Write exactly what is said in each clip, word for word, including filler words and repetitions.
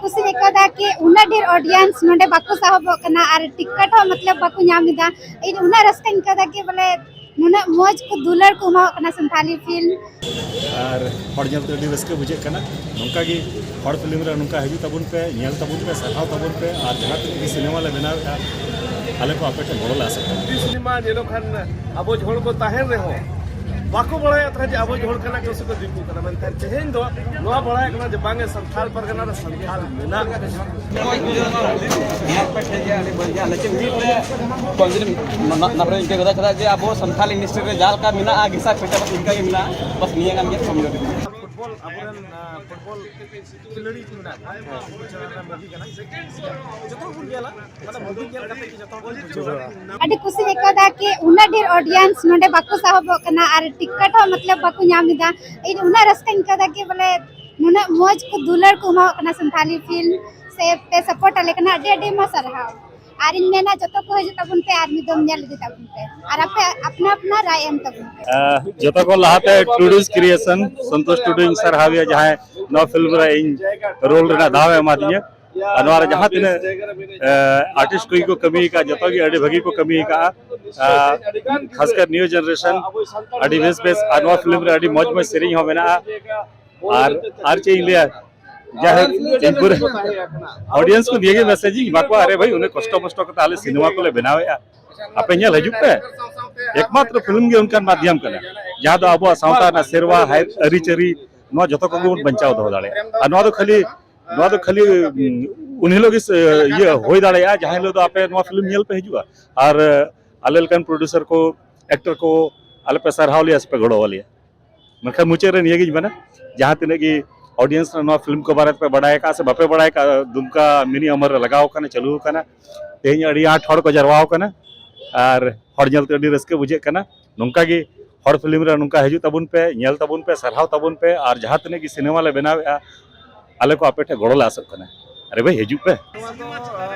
ᱠᱩᱥᱤᱧ ᱟᱹᱭᱠᱟᱹᱣ ᱮᱫᱟ ᱠᱤ ᱩᱱᱟᱹᱜ ᱰᱷᱮᱨ audience ᱱᱚᱰᱮ ᱵᱟᱠᱚ ᱥᱟᱦᱚᱵᱚᱜ ᱠᱟᱱᱟ ᱟᱨ ᱴᱤᱠᱤᱴ ᱦᱚᱸ ᱢᱚᱛᱞᱚᱵ ᱵᱟᱠᱚ ᱧᱟᱢ ᱮᱫᱟ᱾ ᱤᱧ ᱩᱱᱟᱹᱜ ᱨᱟᱹᱥᱠᱟᱹᱧ ᱟᱹᱭᱠᱟᱹᱣ ᱮᱫᱟ ᱠᱤ ᱵᱚᱞᱮ ᱱᱩᱱᱟᱹᱜ ᱢᱚᱡᱽ ᱠᱚ ᱫᱩᱞᱟᱹᱲ ᱠᱚ ᱮᱢᱟᱣᱟᱜ ᱠᱟᱱᱟ ᱥᱟᱱᱛᱷᱟᱞᱤ ᱯᱷᱤᱞᱢ᱾ ᱟᱨ ᱦᱚᱲ ᱧᱮᱞᱛᱮ ᱟᱹᱰᱤ ᱨᱟᱹᱥᱠᱟᱹ ᱵᱩᱡᱷᱟᱹᱜ ᱠᱟᱱᱟ᱾ ᱱᱚᱝᱠᱟ ᱜᱮ ᱦᱚᱲ ᱯᱷᱤᱞᱢ ᱨᱮ ᱱᱚᱝᱠᱟ ᱦᱤᱡᱩᱜ ᱛᱟᱵᱚᱱ ᱯᱮ, ᱧᱮᱞ ᱛᱟᱵᱚᱱ ᱯᱮ, ᱥᱟᱨᱦᱟᱣ ᱛᱟᱵᱚᱱ ᱯᱮ᱾ ᱟᱨ ᱡᱟᱦᱟᱸ ᱛᱤᱱᱟᱹᱜ ᱜᱮ ᱥᱤᱱᱮᱢᱟ ᱞᱮ ᱵᱮᱱᱟᱣᱮᱫᱼᱟ, ᱟᱞᱮ ᱠᱚ ᱟᱯᱮ ᱴᱷᱮᱱ ᱜᱚᱲᱚ ᱞᱮ ᱟᱥᱚᱜ ᱠᱟᱱᱟ᱾ ᱦᱤᱱᱫᱤ ᱥᱤᱱᱮᱢᱟ ᱧᱮᱞᱚᱜ ᱠᱷᱟᱱ ᱟᱵᱚ ᱦᱚᱲ ᱠᱚ ᱛᱟᱦᱮᱱ ᱨᱮᱦᱚᱸ ᱵᱟᱠᱚ ᱵᱟᱲᱟᱭᱟ ᱛᱟᱦᱮᱸ ᱡᱮ ᱟᱵᱚ ᱦᱚᱲ ᱠᱟᱱᱟ ᱠᱚ ᱥᱮ ᱠᱚ ᱫᱤᱠᱩ ᱠᱟᱱᱟ, ᱢᱮᱱᱠᱷᱟᱱ ᱛᱮᱦᱮᱧ ᱫᱚ ᱱᱚᱣᱟ ᱵᱟᱲᱟᱭ ᱠᱟᱱᱟ ᱡᱮ ᱵᱟᱝ ᱮ ᱥᱟᱱᱛᱷᱟᱞ ᱯᱟᱨᱜᱟᱱᱟ ᱨᱮ ᱥᱟᱱᱛᱷᱟᱞ ᱢᱮᱱᱟᱜ᱾ ᱧᱮᱞ ᱯᱮ ᱴᱷᱤᱠ ᱜᱮᱭᱟ, ᱟᱹᱰᱤ ᱵᱟᱹᱲᱤᱡ ᱜᱮᱭᱟ, ᱞᱮᱠᱤᱱ ᱢᱤᱫ ᱨᱮ confident ᱱᱟᱯᱟᱭ ᱤᱱᱠᱟᱹ ᱠᱟᱫᱟ, ᱪᱮᱫᱟᱜ ᱡᱮ ᱟᱵᱚ ᱥᱟᱱᱛᱷᱟᱞ industry ᱨᱮ ᱡᱟᱦᱟᱸ ᱞᱮᱠᱟ ᱢᱮᱱᱟᱜᱼᱟ ᱜᱷᱮᱥᱟ ᱯᱮᱴᱟ ᱤᱱᱠᱟᱹ ᱜᱮ ᱢᱮᱱᱟᱜᱼᱟ, ᱵᱟᱥ ᱱᱤᱭᱟᱹ ᱠᱟᱱ ᱜᱮᱭᱟ ᱠᱚᱢᱡᱳᱨᱤ᱾ ᱯᱷᱩᱴᱵᱚᱞ ᱟᱵᱚᱨᱮᱱ ᱯᱷᱩᱴᱵᱚᱞ ᱠᱷᱤᱞᱟᱲᱤ ᱠᱚ ᱢᱮᱱᱟᱜ ᱠᱚᱣᱟ, ᱡᱚᱛᱚ ᱦᱚᱲ ᱵᱚᱱ ᱧᱮᱞᱟ, ᱢᱟᱱᱮ movie ᱧᱮᱞ ᱠᱟᱛᱮ ᱜᱮ ᱡᱚᱛᱚ ᱦᱚᱲ ᱵᱚᱱ ᱵᱩᱡᱷᱟᱹᱣᱟ᱾ ᱟᱹᱰᱤ ᱠᱩᱥᱤᱧ ᱟᱹᱭᱠᱟᱹᱣ ᱮᱫᱟ ᱠᱤ ᱩᱱᱟᱹᱜ ᱰᱷᱮᱨ audience ᱱᱚᱰᱮ ᱵᱟᱠᱚ ᱥᱟᱦᱚᱵᱚᱜ ᱠᱟᱱᱟ ᱟᱨ ᱴᱤᱠᱤᱴ ᱦᱚᱸ ᱢᱚᱛᱞᱚᱵ ᱵᱟᱠᱚ ᱧᱟᱢ ᱮᱫᱟ᱾ ᱤᱧ ᱩᱱᱟᱹᱜ ᱨᱟᱹᱥᱠᱟᱹᱧ ᱟᱹᱭᱠᱟᱹᱣ ᱮᱫᱟ ᱠᱤ ᱵᱚᱞᱮ ᱱᱩᱱᱟᱹᱜ ᱢᱚᱡᱽ ᱠᱚ ᱫᱩᱞᱟᱹᱲ ᱠᱚ ᱮᱢᱟᱣᱟᱜ ᱠᱟᱱᱟ ᱥᱟᱱᱛᱷᱟᱞᱤ ᱯᱷᱤᱞᱢ ᱥᱮ ᱯᱮ ᱥᱟᱯᱳᱨᱴ ᱟᱞᱮ ᱠᱟᱱᱟ, ᱟᱹᱰᱤ ᱟᱹᱰᱤ ᱢᱟ ᱥᱟᱨᱦᱟᱣ᱾ ᱟᱨ ᱤᱧ ᱢᱮᱱᱟ ᱡᱚᱛᱚ ᱠᱚ ᱦᱤᱡᱩᱜ ᱛᱟᱵᱚᱱ ᱯᱮ ᱟᱨ ᱢᱤᱫ ᱫᱚᱢ ᱧᱮᱞ ᱤᱫᱤ ᱛᱟᱵᱚᱱ ᱯᱮ ᱟᱨ ᱟᱯᱮ ᱟᱯᱱᱟ ᱟᱯᱱᱟ ᱨᱟᱭ ᱮᱢ ᱛᱟᱵᱚᱱ ᱯᱮ᱾ ᱡᱚᱛᱚ ᱠᱷᱚᱱ ᱞᱟᱦᱟᱛᱮ ᱴᱩᱰᱩᱥ ᱠᱨᱤᱭᱮᱥᱚᱱ ᱥᱚᱱᱛᱳᱥ ᱴᱩᱰᱩᱧ ᱥᱟᱨᱦᱟᱣᱮᱭᱟ, ᱡᱟᱦᱟᱸᱭ ᱱᱚᱣᱟ ᱯᱷᱤᱞᱢ ᱨᱮ ᱤᱧ ᱨᱳᱞ ᱨᱮᱱᱟᱜ ᱫᱟᱣ ᱮ ᱮᱢᱟᱫᱤᱧᱟ᱾ ᱟᱨ ᱱᱚᱣᱟ ᱨᱮ ᱡᱟᱦᱟᱸ ᱛᱤᱱᱟᱹᱜ ᱟᱨᱴᱤᱥᱴ ᱠᱚ ᱠᱚ ᱠᱟᱹᱢᱤ ᱟᱠᱟᱫ, ᱡᱚᱛᱚ ᱜᱮ ᱟᱹᱰᱤ ᱵᱷᱟᱹᱜᱤ ᱠᱚ ᱠᱟᱹᱢᱤ ᱟᱠᱟᱫᱼᱟ᱾ ᱟᱨ ᱠᱷᱟᱥᱠᱟᱨ ᱱᱤᱭᱩ ᱡᱮᱱᱟᱨᱮᱥᱚᱱ ᱟᱹᱰᱤ ᱵᱮᱥ ᱵᱮᱥ, ᱟᱨ ᱱᱚᱣᱟ ᱯᱷᱤᱞᱢ ᱨᱮ ᱟᱹᱰᱤ ᱢᱚᱡᱽ ᱢᱚᱡᱽ ᱥᱮᱨᱮᱧ ᱦᱚᱸ ᱢᱮᱱᱟᱜᱼᱟ᱾ ᱟᱨ ᱟᱨ ᱪᱮᱫ ᱤᱧ ᱞᱟᱹᱭᱟ, ᱡᱟᱭᱦᱳᱠ, ᱤᱧ ᱯᱩᱨᱟᱹ ᱚᱰᱤᱭᱮᱱᱥ ᱠᱚ ᱱᱤᱭᱟᱹ ᱜᱮ ᱢᱮᱥᱮᱡᱽ ᱤᱧ ᱮᱢᱟ ᱠᱚᱣᱟ, ᱟᱨᱮ ᱵᱷᱟᱹᱭ, ᱩᱱᱟᱹᱜ ᱠᱚᱥᱴᱚ ᱢᱚᱥᱴᱚ ᱠᱟᱛᱮ ᱟᱞᱮ ᱥᱤᱱᱮᱢᱟ ᱠᱚᱞᱮ ᱵᱮᱱᱟᱣᱮᱫᱼᱟ, ᱟᱯᱮ ᱧᱮᱞ ᱦᱤᱡᱩᱜ ᱯᱮ᱾ ᱮᱠᱢᱟᱛᱨᱚ ᱯᱷᱤᱞᱢ ᱜᱮ ᱚᱱᱠᱟᱱ ᱢᱟᱫᱽᱫᱷᱚᱢ ᱠᱟᱱᱟ ᱡᱟᱦᱟᱸ ᱫᱚ ᱟᱵᱚᱣᱟᱜ ᱥᱟᱶᱛᱟ ᱨᱮᱱᱟᱜ ᱥᱮᱨᱣᱟ, ᱦᱟᱭ-, ᱟᱹᱨᱤᱪᱟᱹᱞᱤ, ᱱᱚᱣᱟ ᱡᱚᱛᱚ ᱠᱚᱜᱮ ᱵᱚᱱ ᱵᱟᱧᱪᱟᱣ ᱫᱚᱦᱚ ᱫᱟᱲᱮᱭᱟᱜᱼᱟ᱾ ᱟᱨ ᱱᱚᱣᱟ ᱫᱚ ᱠᱷᱟᱹᱞᱤ, ᱱᱚᱣᱟ ᱫᱚ ᱠᱷᱟᱹᱞᱤ ᱩᱱ ᱦᱤᱞᱳᱜ ᱜᱮ ᱤᱭᱟᱹ ᱦᱩᱭ ᱫᱟᱲᱮᱭᱟᱜᱼᱟ ᱡᱟᱦᱟᱸ ᱦᱤᱞᱳᱜ ᱫᱚ ᱟᱯᱮ ᱱᱚᱣᱟ ᱯᱷᱤᱞᱢ ᱧᱮᱞ ᱯᱮ ᱦᱤᱡᱩᱜᱼᱟ᱾ ᱟᱨ ᱟᱞᱮ ᱞᱮᱠᱟᱱ ᱯᱨᱚᱰᱭᱩᱥᱟᱨ ᱠᱚ, ᱮᱠᱴᱚᱨ ᱠᱚ, ᱟᱞᱮ ᱯᱮ ᱥᱟᱨᱦᱟᱣ ᱞᱮᱭᱟ ᱥᱮ ᱯᱮ ᱜᱚᱲᱚ ᱟᱞᱮᱭᱟ᱾ ᱢᱮᱱᱠᱷᱟᱱ ᱢᱩᱪᱟᱹᱫ ᱨᱮ ᱱᱤᱭᱟᱹᱜᱤᱧ ᱢᱮᱱᱟ, ᱡᱟᱦᱟᱸ ᱛᱤᱱᱟᱹᱜ ᱜᱮ ᱚᱰᱤᱭᱮᱱᱥ ᱨᱮ ᱱᱚᱣᱟ ᱯᱷᱤᱞᱢ ᱠᱚ ᱵᱟᱨᱮ ᱛᱮᱯᱮ ᱵᱟᱰᱟᱭ ᱟᱠᱟᱫᱼᱟ ᱥᱮ ᱵᱟᱯᱮ ᱵᱟᱲᱟᱭ ᱟᱠᱟᱫᱼᱟ, ᱫᱩᱢᱠᱟ ᱢᱤᱱᱤ ᱟᱢᱚᱨ ᱨᱮ ᱞᱟᱜᱟᱣ ᱟᱠᱟᱱᱟ, ᱪᱟᱹᱞᱩ ᱟᱠᱟᱱᱟ᱾ ᱛᱮᱦᱮᱧ ᱟᱹᱰᱤ ᱟᱸᱴ ᱦᱚᱲ ᱠᱚ ᱡᱟᱨᱣᱟ ᱟᱠᱟᱱᱟ ᱟᱨ ᱦᱚᱲ ᱧᱮᱞᱛᱮ ᱟᱹᱰᱤ ᱨᱟᱹᱥᱠᱟᱹ ᱵᱩᱡᱷᱟᱹᱜ ᱠᱟᱱᱟ᱾ ᱱᱚᱝᱠᱟ ᱜᱮ ᱦᱚᱲ ᱯᱷᱤᱞᱢ ᱨᱮ ᱱᱚᱝᱠᱟ ᱦᱤᱡᱩᱜ ᱛᱟᱵᱚᱱ ᱯᱮ, ᱧᱮᱞ ᱛᱟᱵᱚᱱ ᱯᱮ, ᱥᱟᱨᱦᱟᱣ ᱛᱟᱵᱚᱱ ᱯᱮ᱾ ᱟᱨ ᱡᱟᱦᱟᱸ ᱛᱤᱱᱟᱹᱜ ᱜᱮ ᱥᱤᱱᱮᱢᱟ ᱞᱮ ᱵᱮᱱᱟᱣᱮᱫᱼᱟ, ᱟᱞᱮ ᱠᱚ ᱟᱯᱮ ᱴᱷᱮᱱ ᱜᱚᱲᱚ ᱞᱮ ᱟᱥᱚᱜ ᱠᱟᱱᱟ᱾ ᱟᱨᱮ ᱵᱷᱟᱭ, ᱦᱤᱡᱩᱜ ᱯᱮ᱾ ᱱᱚᱣᱟ ᱫᱚ ᱟᱸ,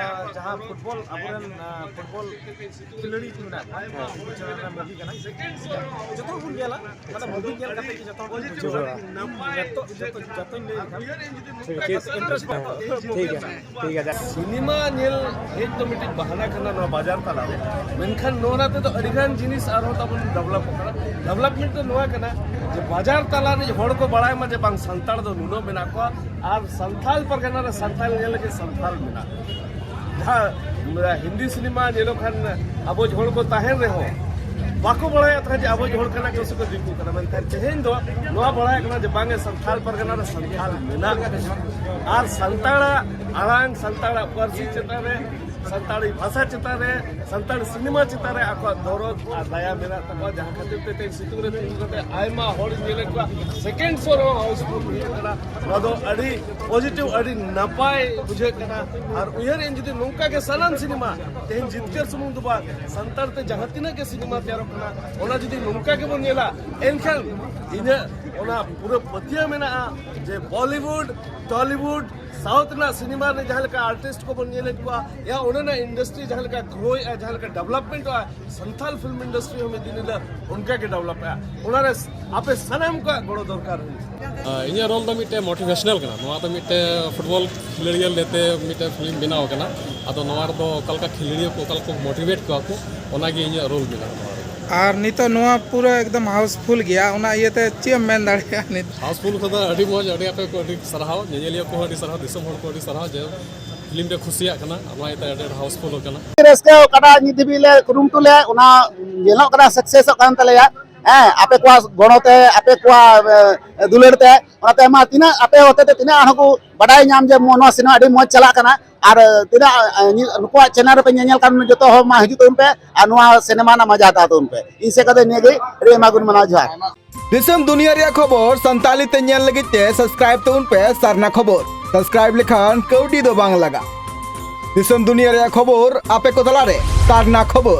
ᱡᱟᱦᱟᱸ ᱯᱷᱩᱴᱵᱚᱞ, ᱟᱵᱚᱨᱮᱱ ᱟᱸ, ᱯᱷᱩᱴᱵᱚᱞ ᱠᱷᱤᱞᱟᱹᱲᱤ ᱠᱚ ᱢᱮᱱᱟᱜ ᱠᱚᱣᱟ, ᱩᱱᱠᱩ ᱪᱮᱛᱟᱱ ᱨᱮ ᱢᱩᱵᱷᱤ ᱠᱟᱱᱟ᱾ ᱡᱚᱛᱚ ᱦᱚᱲ ᱵᱚᱱ ᱧᱮᱞᱟ, ᱢᱟᱱᱮ ᱢᱩᱵᱷᱤ ᱧᱮᱞ ᱠᱟᱛᱮ ᱜᱮ ᱡᱚᱛᱚ ᱦᱚᱲ ᱵᱚᱱ ᱵᱩᱡᱷᱟᱹᱣᱟ᱾ ᱡᱚᱛᱚ ᱡᱚᱛᱚ ᱡᱚᱛᱚᱧ ᱞᱟᱹᱭ ᱞᱮᱠᱷᱟᱱ ᱴᱷᱤᱠ ᱜᱮᱭᱟ, ᱴᱷᱤᱠ ᱜᱮᱭᱟ᱾ ᱥᱤᱱᱮᱢᱟ ᱧᱮᱞ ᱦᱮᱡ ᱫᱚ ᱢᱤᱫᱴᱤᱡ ᱵᱟᱦᱟᱱᱟ ᱠᱟᱱᱟ ᱱᱚᱣᱟ ᱵᱟᱡᱟᱨ ᱛᱟᱞᱟᱨᱮ, ᱢᱮᱱᱠᱷᱟᱱ ᱱᱚᱣᱟ ᱛᱮᱫᱚ ᱟᱹᱰᱤᱜᱟᱱ ᱡᱤᱱᱤᱥ ᱟᱨᱦᱚᱸ ᱛᱟᱵᱚᱱ ᱰᱮᱵᱷᱞᱚᱯᱚᱜ ᱠᱟᱱᱟ᱾ ᱰᱮᱵᱷᱞᱚᱯᱢᱮᱱᱴ ᱫᱚ ᱱᱚᱣᱟ ᱠᱟᱱᱟ ᱡᱮ ᱵᱟᱡᱟᱨ ᱛᱟᱞᱟᱨᱮ ᱦᱚᱲ ᱠᱚ ᱵᱟᱲᱟᱭ ᱢᱟ ᱡᱮ ᱵᱟᱝ, ᱥᱟᱱᱛᱟᱲ ᱫᱚ ᱱᱩᱱᱟᱹᱜ ᱢᱮᱱᱟᱜ ᱠᱚᱣᱟ, ᱟᱨ ᱥᱟᱱᱛᱟᱲ ᱯᱟᱨᱜᱟᱱᱟ ᱨᱮ ᱥᱟᱱᱛᱟᱲ ᱧᱮᱞ ᱞᱟᱹᱜᱤᱫ ᱥᱟᱱᱛᱟᱲ ᱢᱮᱱᱟᱜ ᱠᱚᱣᱟ᱾ ᱡᱟᱦᱟᱸ ᱦᱤᱱᱫᱤ ᱥᱤᱱᱮᱢᱟ ᱧᱮᱞᱚᱜ ᱠᱷᱟᱱ ᱟᱵᱚ ᱦᱚᱲ ᱠᱚ ᱛᱟᱦᱮᱱ ᱨᱮᱦᱚᱸ ᱵᱟᱠᱚ ᱵᱟᱲᱟᱭᱟ ᱛᱟᱦᱮᱸᱫ ᱡᱮ ᱟᱵᱚ ᱦᱚᱲ ᱠᱟᱱᱟ ᱠᱚ ᱥᱮ ᱠᱚ ᱫᱤᱠᱩ ᱠᱟᱱᱟ, ᱢᱮᱱᱠᱷᱟᱱ ᱛᱮᱦᱮᱧ ᱫᱚ ᱱᱚᱣᱟ ᱵᱟᱲᱟᱭ ᱠᱟᱱᱟ ᱡᱮ ᱵᱟᱝ, ᱥᱟᱱᱛᱟᱲ ᱯᱟᱨᱜᱟᱱᱟ ᱨᱮ ᱥᱟᱱᱛᱟᱲ ᱢᱮᱱᱟᱜ ᱠᱚᱣᱟ᱾ ᱟᱨ ᱥᱟᱱᱛᱟᱲᱟᱜ ᱟᱲᱟᱝ, ᱥᱟᱱᱛᱟᱲᱟᱜ ᱯᱟᱹᱨᱥᱤ ᱪᱮᱛᱟᱱ ᱨᱮ, ᱥᱟᱱᱛᱟᱲᱤ ᱵᱷᱟᱥᱟ ᱪᱮᱛᱟᱱ ᱨᱮ, ᱥᱟᱱᱛᱟᱲ ᱥᱤᱱᱮᱢᱟ ᱪᱮᱛᱟᱱ ᱨᱮ ᱟᱠᱚᱣᱟᱜ ᱫᱚᱨᱚᱫ ᱟᱨ ᱫᱟᱭᱟ ᱢᱮᱱᱟᱜ ᱛᱟᱠᱚᱣᱟ, ᱡᱟᱦᱟᱸ ᱠᱷᱟᱹᱛᱤᱨ ᱛᱮ ᱛᱮᱦᱮᱧ ᱥᱤᱛᱩᱝ ᱨᱮ ᱛᱤᱸᱜᱩ ᱠᱟᱛᱮ ᱟᱭᱢᱟ ᱦᱚᱲᱤᱧ ᱧᱮᱞᱮᱫ ᱠᱚᱣᱟ, ᱥᱮᱠᱮᱱᱰ ᱥᱳ ᱨᱮᱦᱚᱸ ᱦᱟᱣᱩᱥᱯᱷᱩᱞ ᱦᱩᱭᱩᱜ ᱠᱟᱱᱟ᱾ ᱱᱚᱣᱟ ᱫᱚ ᱟᱹᱰᱤ ᱯᱚᱡᱤᱴᱤᱵᱷ, ᱟᱹᱰᱤ ᱱᱟᱯᱟᱭ ᱵᱩᱡᱷᱟᱹᱜ ᱠᱟᱱᱟ᱾ ᱟᱨ ᱩᱭᱦᱟᱹᱨ ᱤᱧ ᱡᱩᱫᱤ ᱱᱚᱝᱠᱟ ᱜᱮ ᱥᱟᱱᱟᱢ ᱥᱤᱱᱮᱢᱟ, ᱛᱮᱦᱮᱧ ᱡᱤᱛᱠᱟᱹᱨ ᱥᱩᱢᱩᱝ ᱫᱚ ᱵᱟᱝ, ᱥᱟᱱᱛᱟᱲ ᱛᱮ ᱡᱟᱦᱟᱸ ᱛᱤᱱᱟᱹᱜ ᱜᱮ ᱥᱤᱱᱮᱢᱟ ᱛᱮᱭᱟᱨᱚᱜ ᱠᱟᱱᱟ, ᱚᱱᱟ ᱡᱩᱫᱤ ᱱᱚᱝᱠᱟ ᱜᱮᱵᱚᱱ ᱧᱮᱞᱟ, ᱮᱱᱠᱷᱟᱱ ᱤᱧᱟᱹᱜ ᱚᱱᱟ ᱯᱩᱨᱟᱹ ᱯᱟᱹᱛᱭᱟᱹᱣ ᱢᱮᱱᱟᱜᱼᱟ ᱡᱮ ᱵᱚᱞᱤᱣᱩᱰ, ᱴᱚᱞᱤᱣᱩᱰ, ᱥᱟᱣᱩᱛᱷ ᱨᱮᱱᱟᱜ ᱥᱤᱱᱮᱢᱟ ᱨᱮ ᱡᱟᱦᱟᱸ ᱞᱮᱠᱟ ᱟᱨᱴᱤᱥᱴ ᱠᱚᱵᱚᱱ ᱧᱮᱞᱮᱫ ᱠᱚᱣᱟ, ᱭᱟ ᱚᱸᱰᱮᱱᱟᱜ ᱤᱱᱰᱟᱥᱴᱨᱤ ᱡᱟᱦᱟᱸ ᱞᱮᱠᱟ ᱜᱨᱳᱭᱮᱫᱼᱟ, ᱡᱟᱦᱟᱸ ᱞᱮᱠᱟ ᱰᱮᱵᱷᱞᱚᱯᱢᱮᱱᱴᱚᱜᱼᱟ, ᱥᱟᱱᱛᱟᱞ ᱯᱷᱤᱞᱢ ᱤᱱᱰᱟᱥᱴᱨᱤ ᱦᱚᱸ ᱢᱤᱫ ᱫᱤᱱ ᱦᱤᱞᱳᱜ ᱚᱱᱠᱟ ᱜᱮ ᱰᱮᱵᱷᱞᱚᱯᱚᱜᱼᱟ᱾ ᱚᱱᱟᱨᱮ ᱟᱯᱮ ᱥᱟᱱᱟᱢ ᱠᱚᱣᱟᱜ ᱜᱚᱲᱚ ᱫᱚᱨᱠᱟᱨ ᱦᱩᱭᱩᱜᱼᱟ᱾ ᱤᱧᱟᱹᱜ ᱨᱳᱞ ᱫᱚ ᱢᱤᱫᱴᱮᱱ ᱢᱳᱴᱤᱵᱷᱮᱥᱚᱱᱟᱞ ᱠᱟᱱᱟ᱾ ᱱᱚᱣᱟ ᱫᱚ ᱢᱤᱫᱴᱮᱱ ᱯᱷᱩᱴᱵᱚᱞ ᱠᱷᱮᱞᱳᱲᱤᱭᱟᱹ ᱞᱮᱛᱮ ᱢᱤᱫᱴᱮᱱ ᱯᱷᱤᱞᱢ ᱵᱮᱱᱟᱣ ᱠᱟᱱᱟ᱾ ᱟᱫᱚ ᱱᱚᱣᱟ ᱨᱮᱫᱚ ᱚᱠᱟ ᱞᱮᱠᱟ ᱠᱷᱮᱞᱳᱲᱤᱭᱟᱹ ᱠᱚ ᱚᱠᱟ ᱞᱮᱠᱟ ᱠᱚ ᱢᱳᱴᱤᱵᱷᱮᱴ ᱠᱚᱣᱟ ᱠᱚ, ᱚᱱᱟᱜᱮ ᱤᱧᱟᱹᱜ ᱨᱳᱞ ᱢᱮᱱᱟᱜᱼᱟ ᱱᱚᱣᱟ ᱨᱮ᱾ ᱟᱨ ᱱᱤᱛᱚᱜ ᱱᱚᱣᱟ ᱯᱩᱨᱟᱹ ᱮᱠᱫᱚᱢ ᱦᱟᱣᱩᱥᱯᱷᱩᱞ ᱜᱮᱭᱟ, ᱚᱱᱟ ᱤᱭᱟᱹᱛᱮ ᱪᱮᱫ ᱮᱢ ᱢᱮᱱ ᱫᱟᱲᱮᱭᱟᱜᱼᱟ ᱱᱤᱛ? ᱦᱟᱣᱩᱥᱯᱷᱩᱞ ᱠᱚᱫᱚ ᱟᱹᱰᱤ ᱢᱚᱡᱽ, ᱟᱹᱰᱤ ᱟᱯᱮ ᱠᱚ ᱟᱹᱰᱤ ᱥᱟᱨᱦᱟᱣ, ᱧᱮᱧᱮᱞᱤᱭᱟᱹ ᱠᱚᱦᱚᱸ ᱟᱹᱰᱤ ᱥᱟᱨᱦᱟᱣ, ᱫᱤᱥᱚᱢ ᱦᱚᱲ ᱠᱚ ᱟᱹᱰᱤ ᱥᱟᱨᱦᱟᱣ ᱡᱮ ᱯᱷᱤᱞᱢ ᱨᱮ ᱠᱩᱥᱤᱭᱟᱜ ᱠᱟᱱᱟ, ᱱᱚᱣᱟ ᱤᱭᱟᱹᱛᱮ ᱟᱹᱰᱤ ᱟᱸᱴ ᱦᱟᱣᱩᱥᱯᱷᱩᱞ ᱟᱠᱟᱱᱟ᱾ ᱨᱟᱹᱥᱠᱟᱹ ᱚᱠᱟᱴᱟᱜ ᱱᱤᱛ ᱫᱷᱟᱹᱵᱤᱡ ᱞᱮ ᱠᱩᱨᱩᱢᱩᱴᱩ ᱞᱮᱫ, ᱚᱱᱟ ᱧᱮᱞᱚᱜ ᱠᱟᱱᱟ ᱥᱟᱠᱥᱮᱥᱚᱜ ᱠᱟᱱ ᱛᱟᱞᱮᱭᱟ᱾ ᱦᱮᱸ, ᱟᱯᱮ ᱠᱚᱣᱟᱜ ᱜᱚᱲᱚ ᱛᱮ, ᱟᱯᱮ ᱠᱚᱣᱟᱜ ᱮ, ᱫᱩᱞᱟᱹᱲ ᱛᱮ, ᱚᱱᱟᱛᱮ ᱢᱟ ᱛᱤᱱᱟᱹᱜ ᱟᱯᱮ ᱦᱚᱛᱮ ᱛᱮ ᱛᱤᱱᱟᱹᱜ ᱦᱚᱲ ᱠᱚ ᱵᱟᱰᱟᱭ ᱧᱟᱢ ᱡᱮ ᱱᱚᱣᱟ ᱥᱤᱱᱮᱢᱟ ᱟᱹᱰᱤ ᱢᱚᱡᱽ ᱪᱟᱞᱟᱜ ᱠᱟᱱᱟ᱾ ᱟᱨ ᱛᱤᱱᱟᱹᱜ ᱮ, ᱱᱩᱠᱩᱣᱟᱜ ᱪᱮᱱᱮᱞ ᱨᱮᱯᱮ ᱧᱮᱧᱮᱞ ᱠᱟᱱ ᱡᱚᱛᱚ ᱦᱚᱲ ᱢᱟ ᱦᱤᱡᱩᱜ ᱛᱟᱵᱚᱱ ᱯᱮ ᱟᱨ ᱱᱚᱣᱟ ᱥᱤᱱᱮᱢᱟ ᱨᱮᱱᱟᱜ ᱢᱚᱡᱟ ᱦᱟᱛᱟᱣ ᱛᱟᱵᱚᱱ ᱯᱮ᱾ ᱤᱧ ᱥᱮᱫ ᱠᱷᱚᱱ ᱫᱚ ᱱᱤᱭᱟᱹ ᱜᱮ, ᱟᱹᱰᱤ ᱟᱭᱢᱟ ᱜᱩᱱ ᱢᱟᱱᱟᱣ ᱡᱚᱦᱟᱨ᱾ ᱫᱤᱥᱚᱢ ᱫᱩᱱᱤᱭᱟᱹ ᱨᱮᱭᱟᱜ ᱠᱷᱚᱵᱚᱨ ᱥᱟᱱᱛᱟᱲᱤ ᱛᱮ ᱧᱮᱞ ᱞᱟᱹᱜᱤᱫ ᱛᱮ ᱥᱟᱵᱥᱠᱨᱟᱭᱤᱵ ᱛᱟᱵᱚᱱ ᱯᱮ ᱥᱟᱨᱱᱟ ᱠᱷᱚᱵᱚᱨ᱾ ᱥᱟᱵᱥᱠᱨᱟᱭᱤᱵ ᱞᱮᱠᱷᱟᱱ ᱠᱟᱹᱣᱰᱤ ᱫᱚ ᱵᱟᱝ ᱞᱟᱜᱟᱜ᱾ ᱫᱤᱥᱚᱢ ᱫᱩᱱᱤᱭᱟᱹ ᱨᱮᱭᱟᱜ ᱠᱷᱚᱵᱚᱨ ᱟᱯᱮ ᱠᱚ ᱛᱟᱞᱟᱨᱮ ᱥᱟᱨᱱᱟ ᱠᱷᱚᱵᱚᱨ᱾